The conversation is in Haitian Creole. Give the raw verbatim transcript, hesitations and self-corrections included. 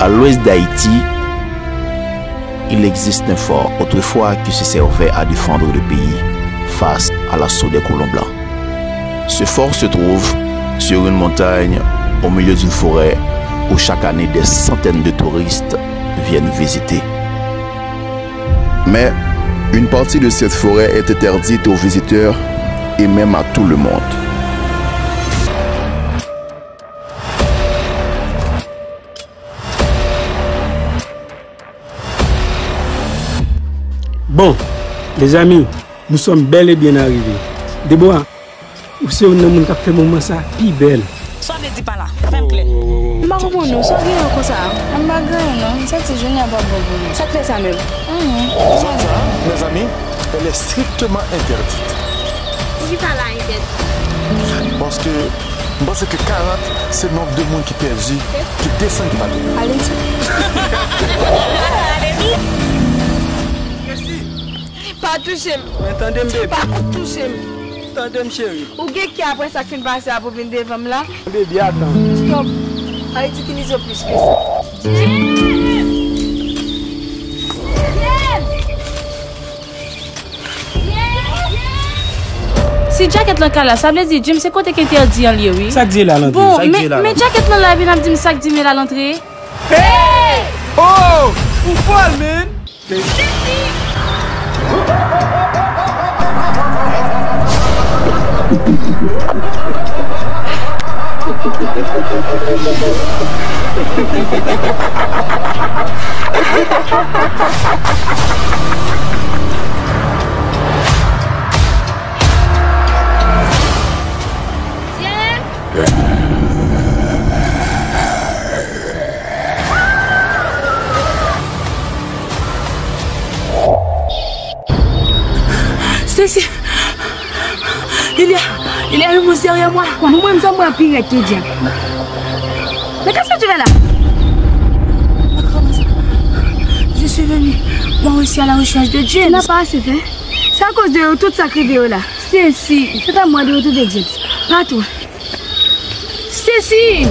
À l'ouest d'Haïti, il existe un fort autrefois qui se servait à défendre le pays face à l'assaut des colons blancs. Ce fort se trouve sur une montagne au milieu d'une forêt où chaque année des centaines de touristes viennent visiter. Mais une partie de cette forêt est interdite aux visiteurs et même à tout le monde. Bon, mezanmi, nous sommes bel et bien arrivés. Debora, ou se youn nan moun k ap fè moman sa pi bèl. Sa w vle di pa la? Fè m klè. M pa konprann ou, sa w genyen konsa? Mwen m pa gen anyen non, m santi jounen an p ap bon pou mwen. Sa k fè sa menm? Anyen. Zòn sa, mezanmi, elle est strictement interdite. Poukisa l entèdi? Paske m panse ke karant se nonb de moun ki pèdi, ki desann, ki pa tounen. Ale di. Pa touche m. Men tande m, baby. Pa touche m. Tande m, cheri. Ou gen kè apre sa k fin pase a pou vin devan m la? Baby, atann. Stop. Pa ridikilize w plis ke sa. Si djakèt lan ka la, sa vle di James se kote k entèdi an l ye, wi. Sa k di l al antre? Bon, men djakèt lan la epi n ap di m sa k di m l al antre? Hey! Oh! Ou fòl, man! Stacy! Il y a, il y a un monstre derrière moi. Mwen menm sa m wè pi rèd ke dyab. Mais qu'est-ce que tu fais là? Comment ça? Je suis venue. Moi aussi à la recherche de James. Tu n'as pas assez faim? C'est à cause de tout ça que là. Stacy, c'est à moi de retrouver James. Pas toi. Stacy!